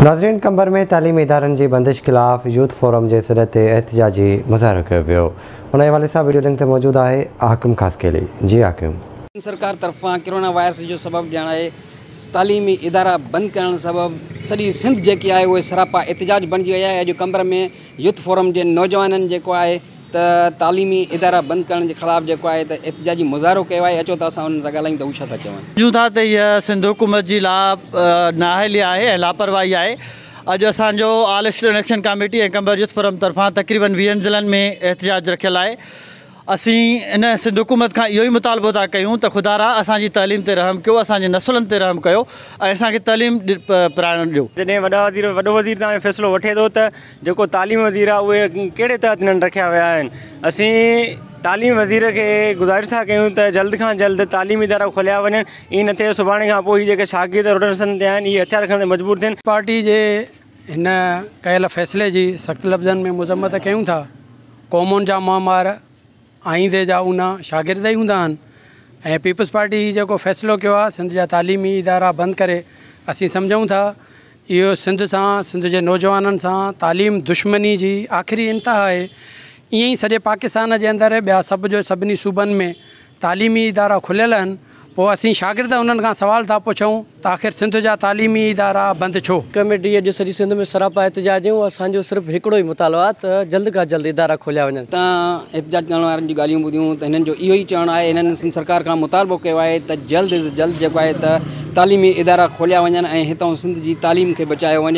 ناظرين قمبر ۾ تعليمي ادارن جي بندش خلاف يوٿ فورم جي سڏ تي احتجاجي مظاهرو ڪيو ويو ان حوالي سان وڊيو لنڪ تي موجود آهي حاڪم خاصخيلي جي حاڪم. سرڪار طرفان ڪرونا وائرس جو سبب ڄاڻائي تعليمي ادارا بند ڪرڻ سبب سڄي سنڌ جيڪي آهي اهي سراپا احتجاج بڻجي وئي آهي اڄ قمبر ۾ يوٿ فورم جي نوجوانن جيڪو آهي ته تعليمي ادارا بند ڪرڻ جي خلاف جيڪو آهي ته احتجاجي مظاهرو ڪيو آهي اچو ته اسان انهن سان ڳالهايون ته هو ڇا ٿا چون. سمجهون ٿا ته هيء سنڌ حڪومت جي لا نااهلي آهي ۽ لاپرواهي آهي. اڄ اسان جو all student action committee ۽ Qambar youth forum طرفان تقريبن ويهن ضلعن ۾ احتجاج رکيل آهي. اسين ان سنڌ حڪومت کان اهو ئي مطالبو ٿا ڪيون ته خدارا اسان جي تعليم تي رحم ڪيو، اسان جي نسلن تي رحم ڪيو ۽ اسان کي تعليم پرائڻ ڏيو. جڏهن وڏا وزير وڏو وزير تان فيصلو وٺي ٿو ته جيڪو تعليم وزير آهي اهي ڪهڙي تحت انهن رکيا ويا آهن اسين تعليم وزير کي گذارش ٿا ڪيون ته جلد کان جلد تعليمي ادارا کوليا وڃن ائين نه ٿئي سڀاڻي کان پوء هي جيڪي شاگرد روڊن تي آهن اهي هٿيار کڻڻ تي مجبور ٿين. پارٽي جي هن ڪيل فيصلي جي سخت لفظن ۾ مذمت ڪيون ٿا قومن جا معمار آئيندي جا اونا شاگرد ئي هوندا آهن ۽ پيپلز پارٽي هي جيڪو فيصلو ڪيو آهي سنڌ جا تعليمي ادارا بند ڪري اسين سمجهون ٿا اهو سنڌ سان سنڌ جي نوجوانن سان تعليم دشمني جي آخري انتها آهي ائين ئي سڄي پاڪستان جي اندر ٻيا سڀ جو سڀني صوبن ۾ تعليمي ادارا کليل آهن پوء اسين شاگرد انهن کان سوال ٿا پڇون ته آخر سنڌ جا تعليمي ادارا بند ڇو؟ ڪميٽي اڄ سڄي سنڌ ۾ سراپا احتجاج آهيون اسان جو صرف هڪڙو ئي مطالبو آهي ته جلد کان جلد ادارا کوليا وڃن. تان احتجاج ڪرڻ وارن جون ڳالهيون ٻڌيون ته هنن جو اهو ئي چوڻ آهي هنن سنڌ سرڪار کان مطالبو ڪيو آهي ته جلد از جلد جيڪو آهي ته تعليمي ادارا کوليا وڃن ۽ هتان سنڌ جي تعليم کي بچايو وڃي.